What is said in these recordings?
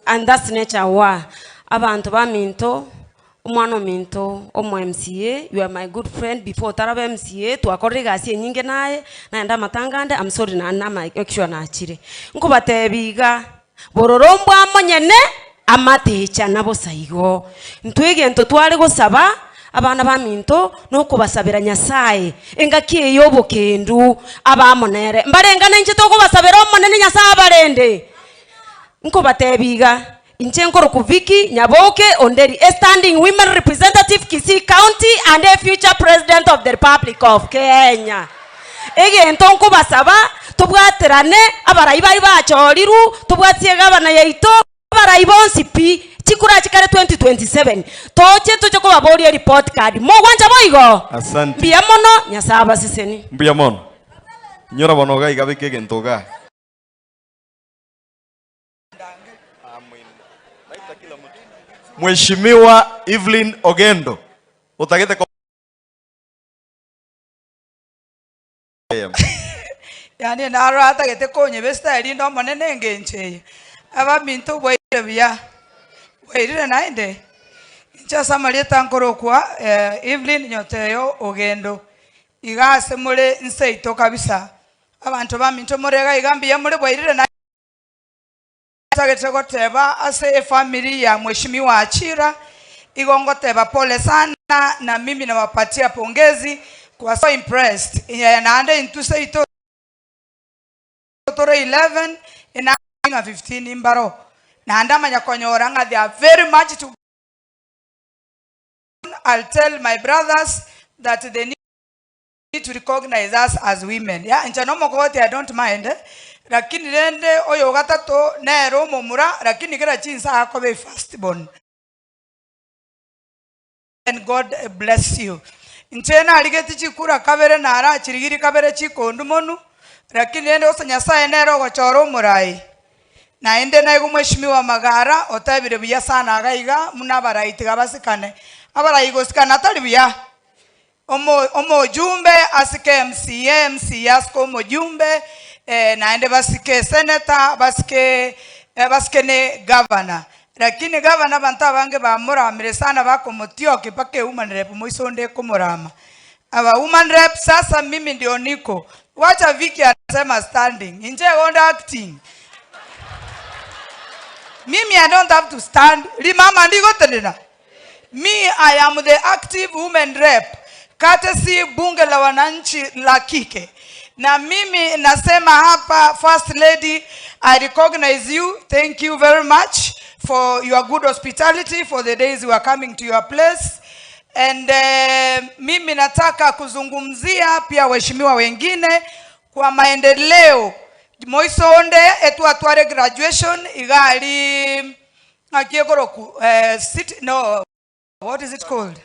And that's nature wa abanto baminto, omwana ominto omo MCA, you are my good friend before otaraba MCA twakorire egasi enyinge naye, naende amatanga ande I'm sorry naende na make sure nachire. Nkobatebia iga, bororo mbwa monyene, amatecha nabosa igo. Intwe egento tware gosaba, abana baminto, nokobasabera Nyasaye, engaki eye y'obokendu, abe amo nere. Mbarengane inche tokobasabera Omonene Nyasaye abarende. Nkobatebia iga, inche nkorokwa Vicky Nyaboke Onderi, a standing women representative Kisii County and a future president of the Republic of Kenya. Egento nkobasaba, tobwaterane, abarai baria bachorirwe, tobwatie egavana yaito, abarai bonsi pi, chikura chikare 2027, toche toche kobaboria ereport card. Mogwancha boigo? Asante. Mbuya mono, Nyasaye abasesenie. Mbuya mono. Inyora bono iga iga beka egento igaa. Mheshimiwa Evelyn Ogendo otagete ko Yaani naro atagete konyebesta erinde Omonene engencho eye. Abaminto bwairire buya, bwairire naende? Inche ase amarieta nkorokwa Evelyn Nyoteyo Ogendo, iga ase more nseito kabisa. Abanto baminto more iga iga mbuya more bwairire naende? Ntagete goteba ase efamiri ya Mheshimiwa Achira, igo ngoteba pole sana na mimi nawapatia pongezi kwa so impressed eh, naende intwe seito tore 11 ina ng'a 15 mbaro naende amanya konyora ng'a they are very much to I'll tell my brothers that they need to recognize us as women. Ya, inche nomokogoti I don't mind, eh, lakini rende oyo ogatato nere omomura, lakini kera chinsa akoba e first born. And God bless you. Inche narigeti chikura kabere narachirigiri kabere chikondu monu, lakini rende gose Nyasaye nere ogochora omorai. Naende naigwe Mheshimiwa Magara otebire buya sana iga iga buna abarai tiga basikane. Abarai gosikana tari buya. Omo, omojumbe asike MCA, MCA asike omojumbe, eh, naende basike senator, basike, eh, basike ne governor. Lakini governor abanto abange bamoramire sana bakomotioki mpaka ewoman rep moiso onde ekomorama. Aba woman rep sasa mimi ndio niko. Wacha Vicky anasema standing. Inche igo nde acting. Mimi I don't have to stand. Rimama ndigotenena. Me I am the active women rep courtesy bunge la wananchi la kike na mimi nasema hapa first lady I recognize you thank you very much for your good hospitality for the days we are coming to your place and uh, mimi nataka kuzungumzia pia waheshimiwa wengine kwa maendeleo moisonde etwatware graduation igali Ng'aki ekoroku eh, city, no, what is it called?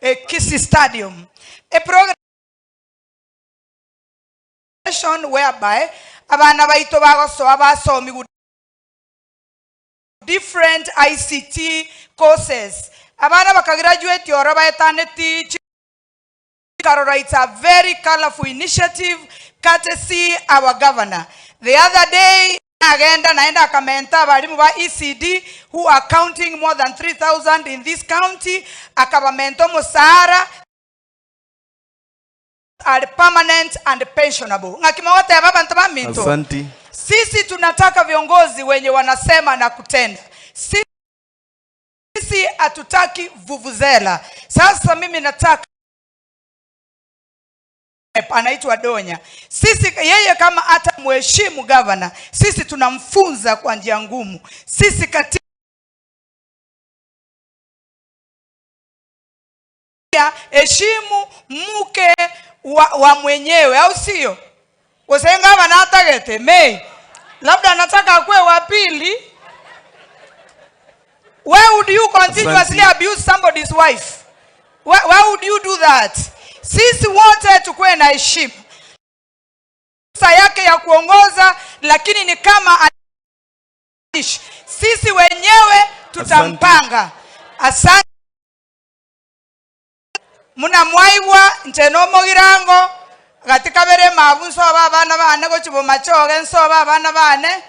Eh, Kisii Stadium. A progression whereby abana baito bagosoa basomigu different ICT courses. Abana bakagraduate oro baetaneti Karora it's a very colorful initiative courtesy our governor. The other day agenda naende akamenta abalimu ba ECD who are counting more than 3000 in this county akabamenta omosaara are permanent and pensionable. Ng'aki mogoteba abanto baminto? Asanti. Sisi tunataka viongozi wenye wanasema na kutenda. Sisi hatutaki vuvuzela. Sasa mimi nataka anaitwa Donya. Sisi yeye kama hata mheshimu gavana, sisi tunamfunza kwa njia ngumu. Sisi katika heshimu mke wa, wa mwenyewe, au sio? Gose natagete mei labda anataka akuwe wa pili. Why would you continuously abuse somebody's wife? Why, why would you do that? Sisi wote tukuwe na heshima yake ya kuongoza, lakini ni kama sisi wenyewe tutampanga. Asante muna mwaigwa nche nomogirango gati kabere mabu nsoba abana bane gochi bomachoge nsoba abana bane.